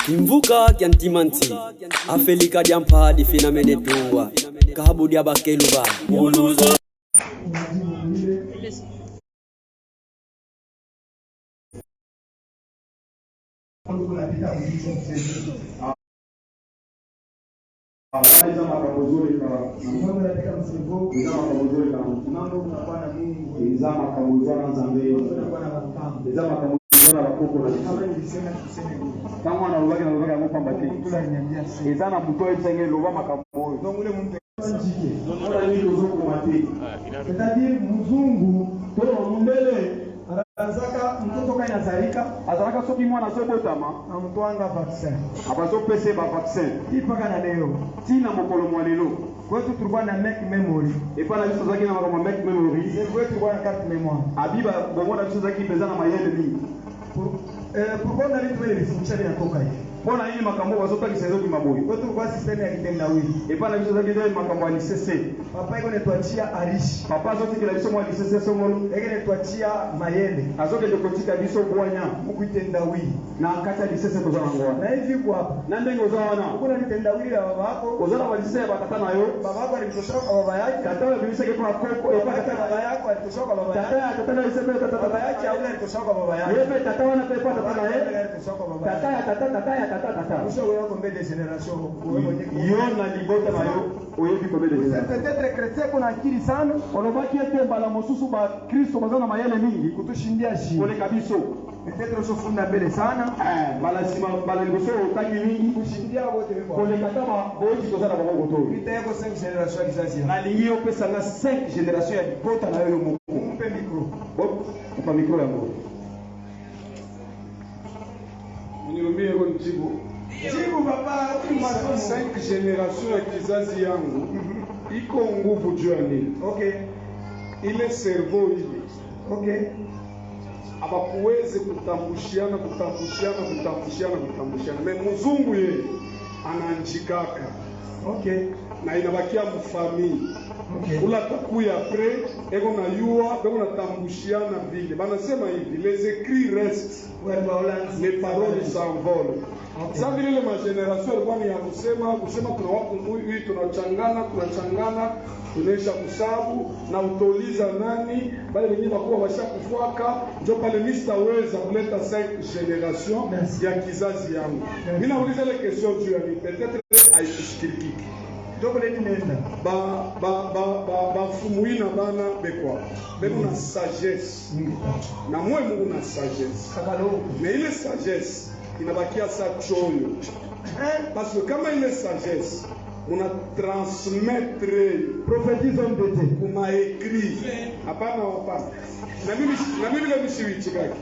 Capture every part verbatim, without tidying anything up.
Kimvuka kya ntima nti, Afelika dia mpa di fina mene tungwa, kahabu dia bakelu ba. Eza makambo ezoleka. Eza makambo ezoleka. Eza makambo ezoleka na Nzambe. Eza makambo ezoleka na bakoko na biso. Ntango wana nalobaki, nalobaki yango pamba te. Eza na moto ayebisa ngai, loba makambo oyo. Mpo na nini tozokoma te? C'est-à-dire, muzungu to mundele, azalaka, mtoto kani azalika, azalaka soki mwana azobotama, na mutwanga vaccin, abazopesa ye bavaccin. Ti mpaka na leo. Ti na mokolo mwa lelo. Kwetu tulikuwa na make memory. Epa na biso tozalaki na makambo ya make memory. Kwetu tulikuwa na carte mémoire. Abi ba bongo na biso tozalaki mpenza na mayele mingi. Pour eh, pourquoi na vitu vile vifuncha vinatoka hivi? Mpo na nini makambo bazotangisa ezobima boye? Kwetu tulikuwa système ya kitendawili. Epa na biso tozalaki nde makambo ya lisese. Papa iko netuachia arishi. Papa azotikela biso mwa lisese songolo. Iko netuachia mayele. Azokende kotika biso bwanya. Mukitendawili. Na kati ya lisese toza na yango wana. Na hivi kwa hapa. Na ndenge oza wana. Kuna kitendawili ya baba yako. Oza na balisese ya batata na yo. Baba yako alimtoshaka kwa baba yake. Tata oyo abimisaki mpo na koko epa Baba yake tata na baba yako alitoshaka kwa baba tata yake. Ya tata na lisese tata Baba tata. Yake ya ule alitoshaka kwa baba Ye yake. mpe tata wana mpe epa tata na ye. Yake alitoshaka kwa baba Tata yake. Ya tata tata ya tata tata. Kusha wewe yako mbele génération. Wewe mwenyewe. Yo na libota na yo oyebi kobele C'est génération. Peut-être chrétien kuna akili sana. Olobaki ete mbala mosusu bakristo baza na mayele mingi Kutushindia shi. Koleka biso. Peut-être usofunda mbele sana. Eh, mbala nsima, mbala liboso otangi mingi. Kushindia wote kwa. Koleka ata baoki toza na bango koto. Vita yako cinq génération ya kizazi ya. Nalingi opesa nga cinq génération ya libota na yo yo moko. Mpe micro. Hop, kupa micro yango. Niambie yako njibu. Jibu papa, huyu masomo. Cinq génération ya kizazi yangu iko nguvu juu ya nini? Okay. Ile cerveau ile Okay. abakuweze kutambushiana kutambushiana kutambushiana kutambushiana. Me mzungu ye anaanjikaka Okay. na inabakia mfamii Okay. Ula takuya après eko na yua beko na tambushiana vile banasema hivi, les écrits restent, Watu wa Holland. Les paroles s'envolent. Okay. Sa vile ile magénération ilikuwa ni ya kusema kusema tuna watu huyu tunachangana tunachangana tunaisha kusabu na utoliza nani bale wenyewe wakuwa washakufuaka. Njo pale mistaweza kuleta cinq génération Merci. Ya kizazi yangu. Merci. Mimi nauliza ile question juu ya mimi, peut-être haikushikirikiki. Ndio kule ninaenda. Ba ba ba ba ba fumu ina bana bekwa beko na sagesse. Mingi. Na mwe muko na sagesse. Kakalo. Na ile sagesse inabakia sa choyo. Eh? Parce que kama ile sagesse muna transmettre Prophétise homme de Dieu. Kuma écrit, hapana hapana. Na mimi na mimi le misiwichikaki.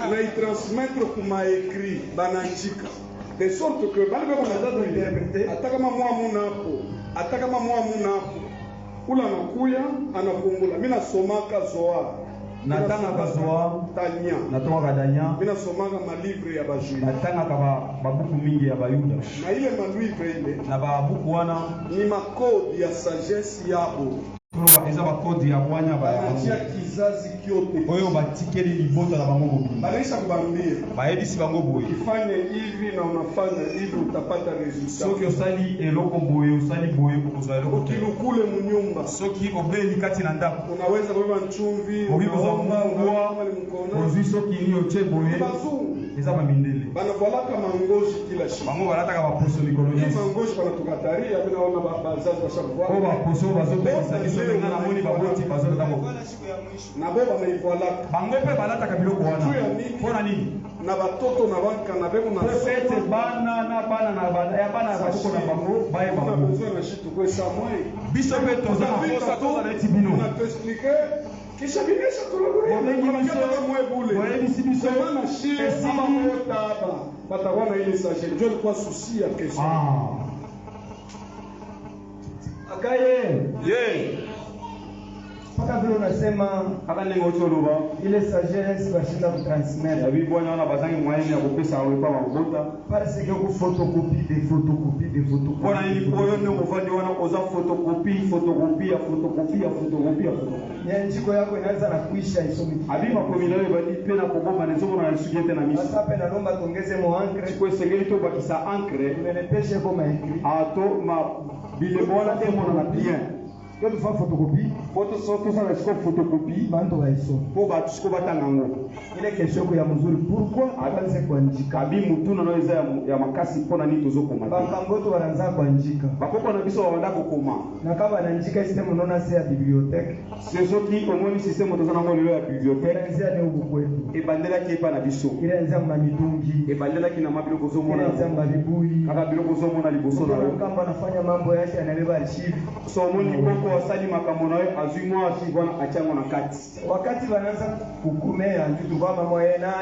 Na itransmettre kuma écrit bananjika. De sorte que bali beko na interpréter. Ata kama mwa munapo, ata kama mwa munapo. Ula nakuya anafungula. Mimi nasomaka Zohar. Natangaka Zohar. Tanya. Natongaka Danya. Mimi nasomaka malivre ya bajuif. Natangaka ba- babuku mingi ya Bayuda. Na ile malivre ile Na babuku wana ni makode ya sagesse yabo. Eza bakode ya bwanya ba Banatia kizazi kyote. Oyo batikeli libota na bango mobimba. Banaisha kubambia Bayebisi bango boye. Ukifanya hivi na unafanya hivi utapata resultat. Soki osali eloko boye, osali boye, okozwa eloko te. Ukilukule munyumba Soki obeli kati na ndako, unaweza kubeba nchumvi. Obi kozwa Unaomba mungwa, unaomba ni mkono. Ozwi soki ni otie boye. Bazungu Eza bamindele. Banavwalaka mangozi kila siku. Bango balataka baposo mikolo Hii nyonso. Mangozi banatukataria, mimi naona ba- bazazi washakuwa. Oyo baposo bazopekisa biso ndenge namoni baboti bazolata bo. Na bo banaivalaka. Bango mpe balataka biloko wana. Juu ya nini? Mpo na nini? Na batoto na bankana beko na Mpo ete bana na bana na bana ya bana ya bakoko na bango bayeba Kuna bango. Besoin na shitu kwe samwe. Biso mpe toza na posa toza neti bino. Na tuexplique. Kisha binesha tulaburi. Bobengi biso, Mwe bule. Boyebisi biso. Sema na shi Esili. Ama kota ba. Batakuwa na ile sagesse. Ndio ilikuwa souci ya question. Ah. Akaye. Ye. Mpaka vile unasema Kaka ndenge oti oloba. Ile sagesse bashinda kutransmettre. Yabi bwana wana bazangi moyen ya kopesa yango epa babota. Parce que ku photocopie de photocopie de photocopie. Mpo na nini? Mpo yo nde mofandi wana oza photocopie, photocopie ya photocopie ya photocopie ya photocopie. Nyanjiko yako inaanza na kuisha isomi. Abi makomi na yo ebandi mpe na kobomba na ezomona na lisuki ete na miso. Sasa pe nalomba tuongeze mo encre. Sikoyo esengeli tobakisa encre. Tunenepeshe ko maekri. Ato ma bilembo wana te emonana bien. Yo tufa photocopie. Mpo toso- tosala sikoyo photocopie. Bantu baiso. Mpo bato sikoyo batanga yango. Ile question ko ya mzuri. Pourquoi abanze kuandika? Abi motuna na yo eza ya mo- ya makasi mpo na nini tozokoma te. Bampango to bananza kuandika. Bakoko na biso babanda kokoma. Na kama banandika système nona se ya bibliothèque. Se soki omoni système toza nango lelo ya bibliothèque. Nzia ne ubu kwetu. Ebandelaki epa na biso. Ile nzia mamitungi. Ebandelaki na mabiloko Ile ozomona. nzia mabibuyi. Kaka biloko ozomona liboso na yo. Kama anafanya mambo yake anabeba archive. So omoni koko asali makambo na yo, azwi mwa archive wana atia yango na kati. Wakati bananza kukomea ndio tulikuwa ma moyen âge.